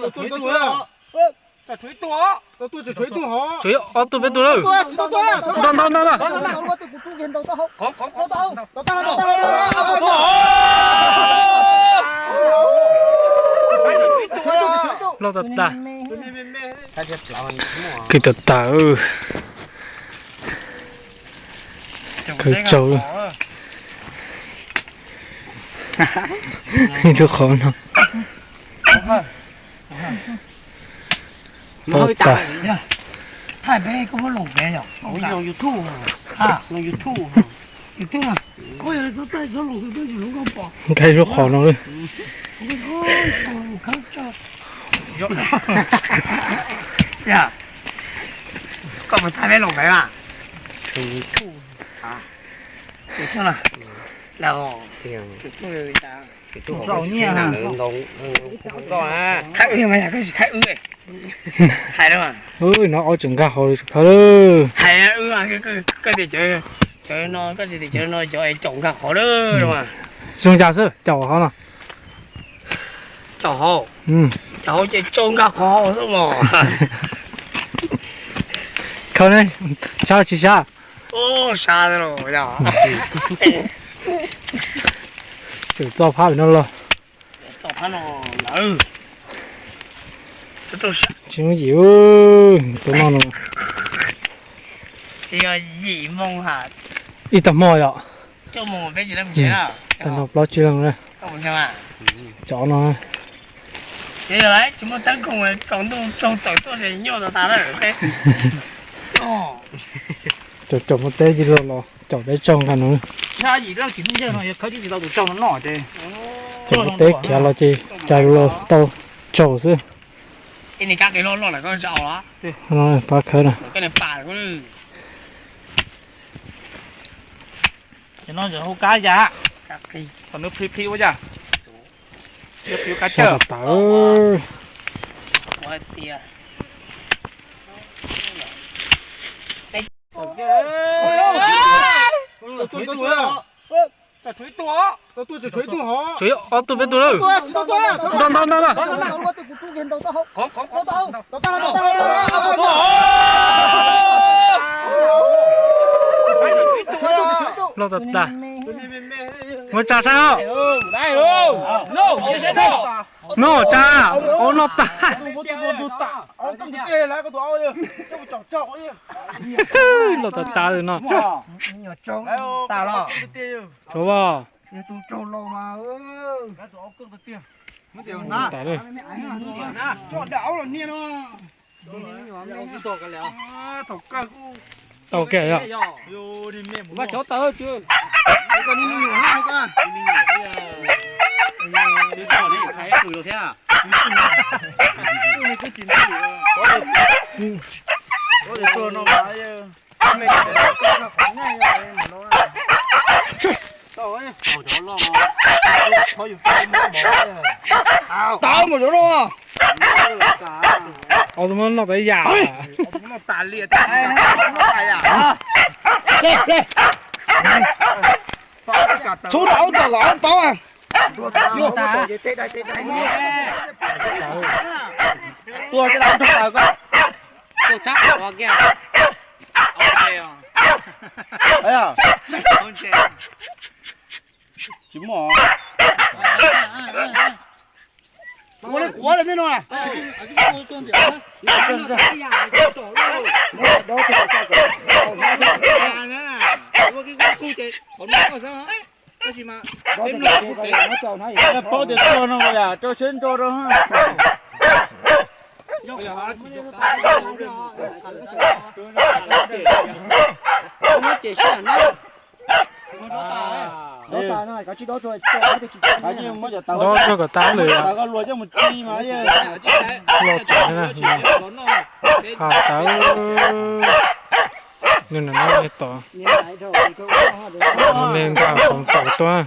Tshuav ob tug peb tug lawm. Ntau ntau ntau ntau. Loj tas tas. Kawg tas tas. Kawg tsaug. Lub qhov no. Thaij peb koj muab loos pem yom. YouTube, YouTube, YouTube. Nkaij lub qhov no. Koj puas thaij peb loos pem mas? Thaij wb mas yog koj tsis thaij wb. Hais no ob tseem nkag qhov li xwb kawg. Hais wb, koj tias cov no, koj tias cov no cov es caum nkag qhov lawm. Zoo cas xwb caum hauv no? Caum hauv, caum hauv ces caum nkag qhov hauv xwb mos. Khawb ne, sab tsis sab? Sab los yog. Tseem txo phab pem no los. Tsis muaj yim, tus no no. Ib tag hmo yom. Tag no plaub tsib leeg na. Cov no. Caum caum muaj teb cia los los caum peb tsaug nkaus no. Caum muaj teb khiav los ces cais los tau tsaug xwb. Pab khawb na. Sab tas tas. Tshuav ob tug peb tug lawm. Ntau ntau ntau ntau. Loj tas tas. Muab tsa saib os. Noj tsa, ua noj tas. Loj tas tas no. Tshuav os. Tau kiag yom. Tau mus cov no. Ob tug muab noj tas ib yam. Txhub rau tom los ob tau. Tua tsis muaj. Ua li quav li nej no. Paub tias tuag no yam rau siab ntso rau. Dob tsuag kom tag lawm. Los tsev na. Ha tawv. Nws nws no tom. Nws nqa hauv tom tuaj.